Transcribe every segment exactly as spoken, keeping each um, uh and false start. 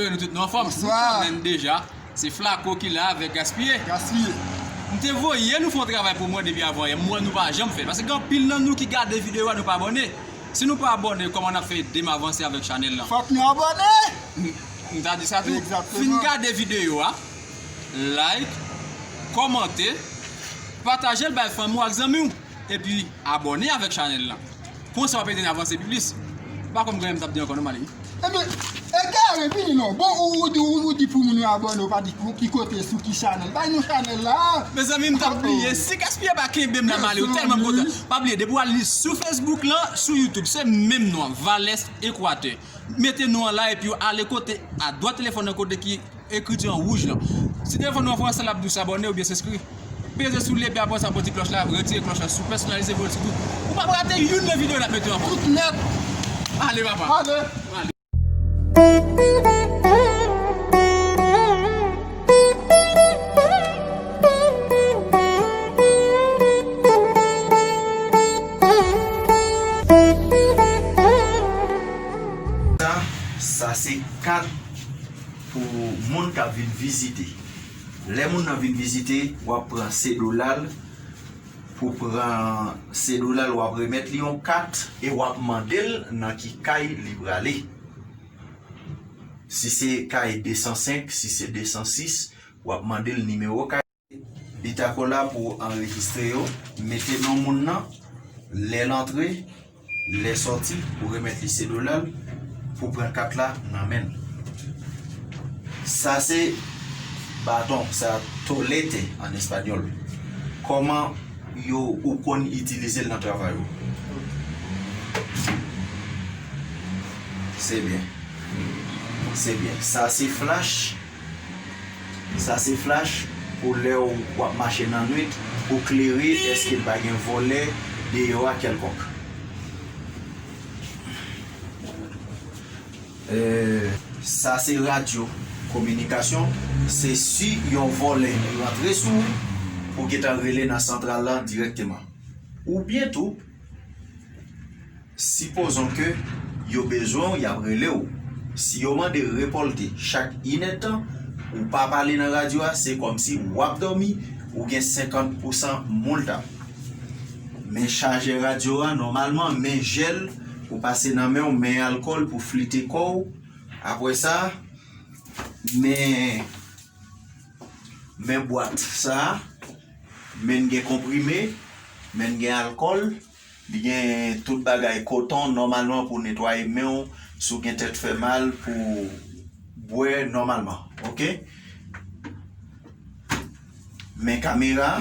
Nou tout nou anfòm. Nou konnen deja. Se Flaco ki la avèk Gaspiye. Gaspiye. M te voye nou fè yon travay pou mwen depi avan yè. M wè nou pa janm fè l. Paske gen anpil nan nou ki gade videyo a, nou pa abòne. Si nou pa abòne, kòman n ap fè ede m avanse avèk chanèl lan? Fòk nou abòne! M, m ta di sa tou. Egzakteman. Fin gade videyo a, like, kòmante, pataje l bay fanmi w ak zanmi w. Epi abòne avèk chanèl lan. Konsa w ap ede n avanse pi plis. M pa konn gen m t ap di ankò non, Mali. Ebyen, egare, vini non. Bon, ou, ou, ou, ou di pou moun yo abòne, ou pa di ki kote, sou ki chanèl. Bay nou chanèl la. Mezanmi, m t ap bliye. Si Gaspiye pa kenbe m la, Mali, ou tèlman kontan. Pa bliye, depi w al li sou Facebook lan, sou YouTube, se menm non an, Valès Ekwatè. Mete non an la, epi w ale kote, adwat telefòn nan kote ki ekriti an wouj lan. Si telefòn ou an fè yon sal ap di w abòne oubyen enskri, peze sou li epi apre sa, pran ti klòch la, retire klòch la sou pèsonalize, voye l sou tout. Ou p ap rate youn nan videyo n ap mete yo ankò. Tout nèt. Ale, papa. Ale. Ale. Sa, sa se kat pou moun k ap vin vizite. Lè moun nan vin vizite, w ap pran sedola l. Pou pran sedola l, w ap remèt li yon kat e w ap mande l nan ki kay li prale. Si se kay de san senk, si se de san sis, w ap mande l nimewo kay. Bit ak w la pou w anrejistre yo, mete non moun nan, lè l antre, lè sòti, ou remèt li sedola l pou pran kat la nan men l. Sa se baton, sa tolete an espanyòl. Kòman yo, ou konn itilize l nan travay ou? Se byen. Se byen. Sa se flach. Sa se flach pou lè w ap mache nan nwit, pou klere èske pa gen vòlè deyò a kèlkonk. Euh, sa se radyo kominikasyon, se si yon vòlè rantre sou ou, ou gentan rele nan santral la dirèkteman. Oubyen tou, sipozon ke yo bezwen w, y ap rele w. Si yo mande repòte chak inèdtan, ou pa pale nan radyo a, se kòmsi w ap dòmi, ou gen senkant pousan moulta. Men chajè radyo a, nòmalman, men jèl pou pase nan men w, men alkòl pou flite kò w. Apre sa, men, men bwat sa, men gen konprime, men gen alkòl, li gen tout bagay koton nòmalman pou netwaye men w, si w gen tèt fè mal, pou bwè nòmalman, oke? Men kamera,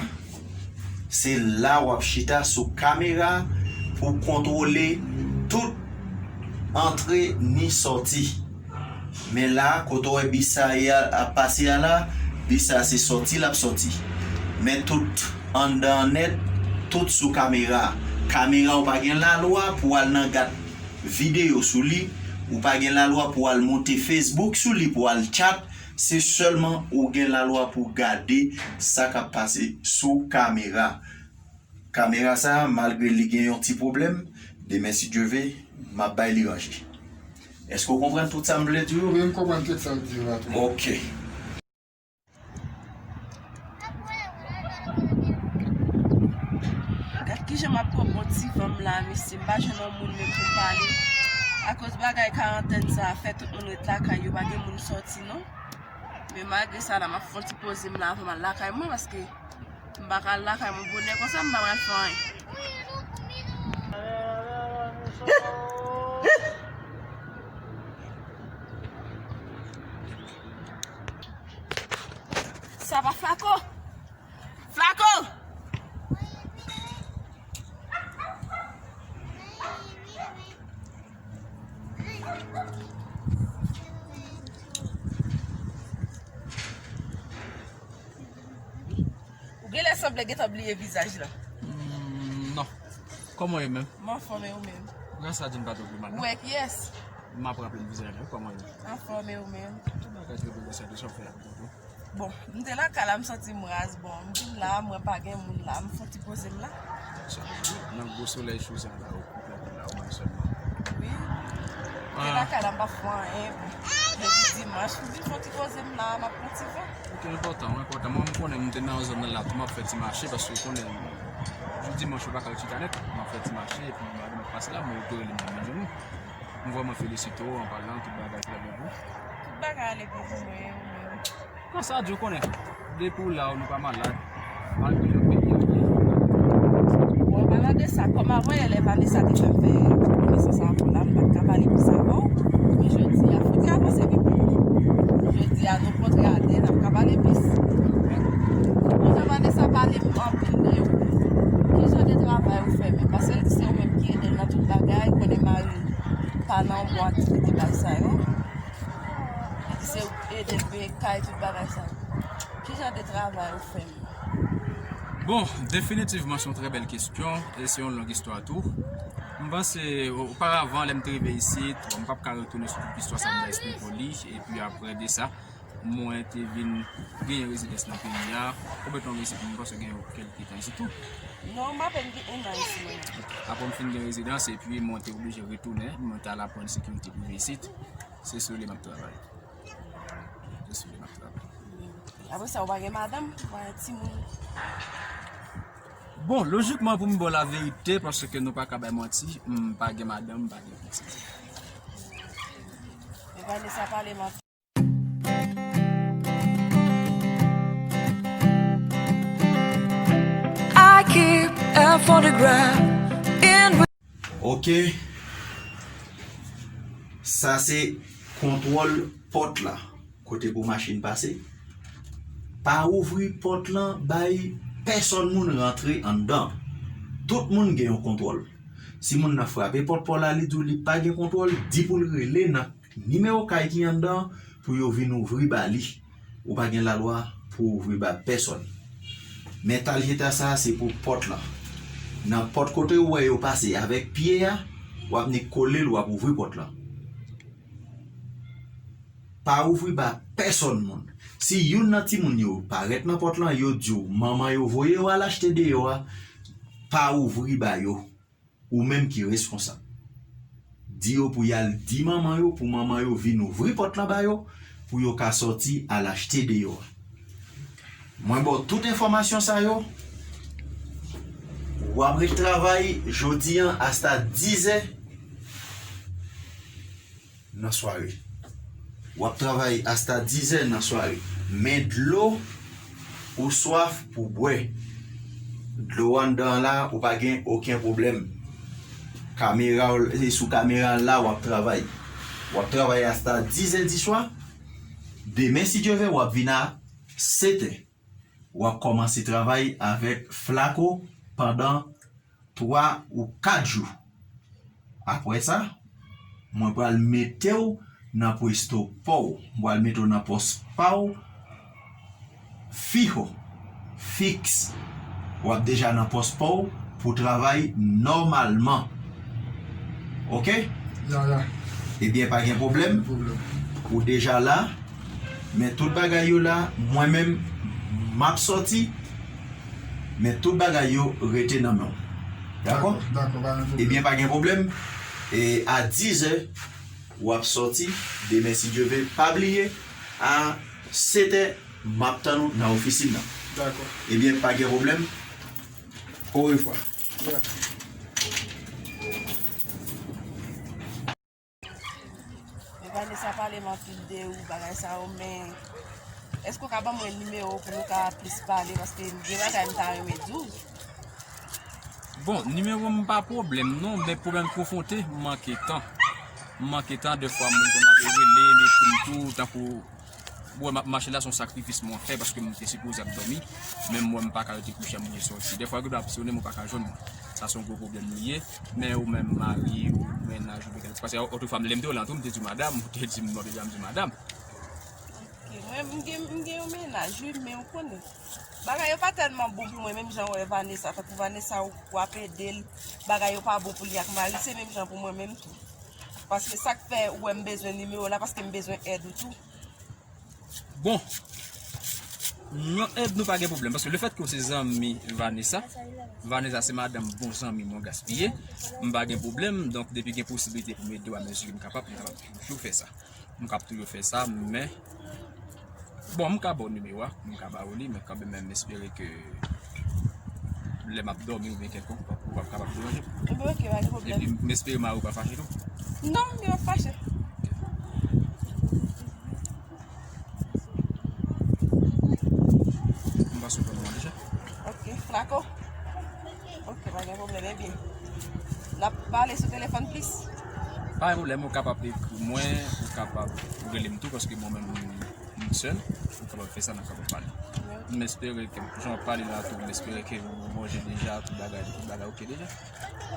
se la w ap chita sou kamera pou kontwole tout antre ni sòti. Men la, kote w wè bis sa ye a, ap pase a la, bis sa se sòti l ap sòti. Men tout anndan an nèt, tout sou kamera. Kamera ou pa gen lalwa pou al nan gad videyo sou li, ou pa gen lalwa pou al moute Facebook sou li, pou al tchat, se sèlman ou gen lalwa pou gade sa k ap pase sou kamera. Kamera sa, malgre li gen yon ti pwoblèm, demen si Dye ve, m ap bay li ranje. Èske w konprann tout sa m vle di w? Wi, m konprann tout sa w di yo a tou. Oke. Gad kijan m ap pran bon ti van m la, mesye. M pa jwenn yon moun menm pou m pale. Akoz bagay karantèn sa a fè tout moun ret lakay yo, pa gen moun sòti non. Men malgre sa la, m ap fè yon ti poze m la avan m al lakay mwen, paske m pa ka al lakay mwen bonè konsa, m pa pral fè anyen. Sa pa Flako? Flako! Ou genlè sanble gentan bliye vizaj la. Mm, non. Kòman w ye menm? M anfòm, e ou menm? Gras a Dye, m pa twò pi mal, non. Ou wè kiyès? M ap raple m vizaj la, wi, kòman w ye? Anfòm, e ou menm? Tout bagay trè byen, gras a Dye, sa w fè a? Bon, m te lakay la, m santi m raz. Bon, m vin la, m wè pa gen moun la, m fè yon ti poze m la. Nan gwo solèy cho sa la, ou konprann la, ou menm sèlman. Wi. M te lakay la, m pa fè anyen. Depi Dimanch, m vin fè yon ti poze m la, m ap pran ti van. Ok, enpòtan, enpòtan. Mwen, m konnen m te nan zòn nan la tou, m ap fè ti mache, paske ou konnen, jou dimanch, ou pa ka ret chita nèt, m ap fè ti mache, epi madanm ap pase la, mwen rele m nan menm. M vrèman felisite w, an palan, tout bagay ki ale byen pou ou. Tout bagay ale byen pou mwen, ou menm? Konsa, Dye konnen. Depi w la, ou nou pa malad. Malgre lòt peyi a byen. Bon, palan de sa, kòm avan yè lè Vanessa te fè m fè konesans avè w la, m pa t ka pale plis avè w. Men jodi a, fouti avanse pi plis. Jodi a, nou kontre atè, n ap ka pale plis. Konsa, Vanessa pale m anpil de ou. Ki jan de travay ou fè menm? Paske l di se ou menm ki ede l nan tout bagay, konnen mari l pa nan yon bon aktivite bay sa yo. Li di se ou ki ede l peye kay, tout bagay sa yo. Ki jan de travay ou fè menm? Bon, definitivman, se yon trè bèl kesyon, e se yon long istwa tou. M panse, oparavan, lè m te rive isit, bon, m p ap ka retounen sou tout istwa sa m ta eksplike w li, epi apre de sa, mwen te vin genyen rezidans nan peyi a. Konbyen tan w gen isit? M panse w gen yon kèlke tan isit tou. Non, m apèn gen enn an isit mwen. Apre m fin gen rezidans, epi mwen te oblije retounen, mwen t al aprann sekirite prive isit. Se sou li m ap travay. Se sou li m ap travay. Apre sa, ou pa gen madanm, ou pa gen timoun? Bon, lojikman, pou m ba w laverite, paske nou pa ka bay manti, m pa gen madanm, m pa gen pitit. Men Vanessa pale m anpil. I keep a photograph in. Ok. Sa se kontwòl pòt la. Kote pou machin pase. Pa ouvri pòt lan bay pèsòn moun rantre anndan. Tout moun gen yon kontwòl. Si moun nan frape pòt pa w la, li di w li pa gen kontwòl, di pou l rele nan nimewo kay ki anndan pou yo vin ouvri ba li. Ou pa gen lalwa pou ouvri ba pèsòn. Men talyeta sa a se pou pòt lan. Nan pòt kote ou wè yo pase avèk pye a, w ap nik kole l, w ap ouvri pòt lan. Pa ouvri ba pèsòn moun. Si youn nan timoun yo parèt nan pòt lan, yo di w manman yo voye yo al achte deyò a, pa ouvri ba yo. Ou menm ki reskonsab. Di yo pou y al di manman yo, pou manman yo vin ouvri pòt lan ba yo, pou yo ka sòti al achte deyò a. Mwen ba w tout enfòmasyon sa yo. W ap ret travay jodi an asta dizè nan sware. W ap travay asta dizè nan sware. Men dlo ou swaf pou bwè. Dlo anndan an la, ou pa gen okenn pwoblèm. Kamera w, e sou kamera la w ap travay. W ap travay asta dizè di swa. Demen, si Dye vle, w ap vin a setè. W ap kòmanse travay avèk flako pandan twa ou kat jou. Apre sa, mwen pral mete w nan pwesto pa w. Mwen pral mete w nan pòs pa w. Fijo, fiks. W ap deja nan pòs pa w pou travay nòmalman. Ok? Ya, ya. Ebyen, pa gen pwoblèm. Pwoblèm. Ou deja la. Men tout bagay yo la, mwen menm, m ap sòti. Men tout bagay yo rete nan men w. Dakò? Dakò, dakò, pa gen pwoblèm. Ebyen, pa gen pwoblèm. E a dizè, w ap sòti. Demen, si Dye vle, pa bliye, a setè, m ap tann ou nan ofisin nan. Dakò. Ebyen, pa gen pwoblèm. Orevwa. Ya. Men Vanessa pale m anpil de ou, bagay sa yo, men èske w ka ban mwen nimewo w pou nou ka plis pale, paske m gen bagay m ta renmen di w. Bon, nimewo m pa pwoblèm non, men pwoblèm konfwonte, m manke tan. M manke tan, dèfwa moun konn ap rele m, ekri m tou, tankou ou wè m ap mache la, se yon sakrifis mwen fè paske m te sipoze ap dòmi, men m wè m pa ka rete kouche, m oblije sòti. Dèfwa, yo ap sonnen m, ou pa ka jwenn mwen. Sa se yon gwo pwoblèm li ye, men ou menm mari ou, mennaj ou, petèt, paske otrefwa, lè m te wè w lan tou, m te di w madanm, ou te di m non, deja m di w madanm. Ok, mwen, m gen, m gen yon mennaj, wi, men ou konnen. Bagay yo pa tèlman bon pou mwen, menm jan w wè Vanessa, tankou Vanessa, w ap ede l, bagay yo pa bon pou li ak mari l, se menm jan pou mwen menm tou. Paske sa k fè ou wè m bezwen nimewo w la, paske m bezwen èd ou tou. Bon, nan èd nou pa gen pwoblèm, paske lefètke w se zanmi Vanessa, Vanessa se madanm bon zanmi mwen Gaspiye, m pa gen pwoblèm, donk depi gen posiblite pou m ede w a mezi ke m kapab, m kapab toujou fè sa. M ka ap toujou fè sa, men bon, m ka ba w nimewo a, m ka ba w li, men kanmenm, m espere ke lè m ap dòmi oubyen kèlkonk, ou p ap kapab deranje m. Ebyen, ok, pa gen pwoblèm. Epi, m espere mari w pa fache tou. Non, li p ap fache. M panse w konn mwen deja. Ok, Flaco. Ok, pa gen pwoblèm, ebyen. N ap pale sou telefòn plis. Pa gen pwoblèm, ou kapab ekri mwen, ou kapab rele m tou, paske mwen menm, m sèl, ou kapab fè sa, n ap kapab pale. M espere ke, jan w ap pale la tou, m espere ke ou manje deja, tout bagay, tout bagay ok deja.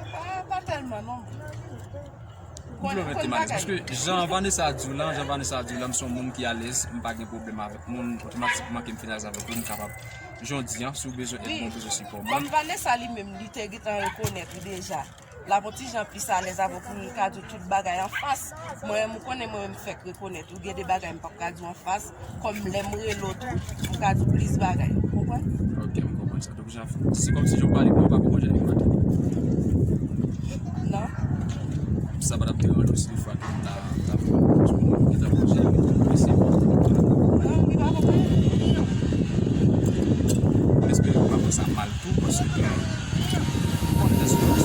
Pa, pa tèlman, non. Ou konnen, ou konnen bagay. Paske jan Vanessa di w lan, jan Vanessa di w lan, m se yon moun ki alèz, m pa gen pwoblèm avèk moun, otomatikman ke m fin alèz avèk ou, m kapab, jan w di an, si w bezwen èd mwen, w bezwen sipò mwen. Kòm Vanessa li menm, li te gentan rekonèt ou deja. L ap yon ti jan plis alèz avè w pou nou ka di w tout bagay anfas. Mwen menm, ou konnen mwen menm fèk rekonèt ou, gen de bagay m p ap ka di w anfas. Kòm lè m rele w tou, m ka di w plis bagay. Ou konprann? Ok, m konprann sa. Donk, jan, se kòmsi jan w pale, mwen pa konprann jan li pale. Non. Sa pa t ap deranje w si defwa ke m ta, ta fè yon moun ki ta manje, ki ta prese. Non, li pa konprann. M espere w pa pran sa mal tou, paske, bon, lè sou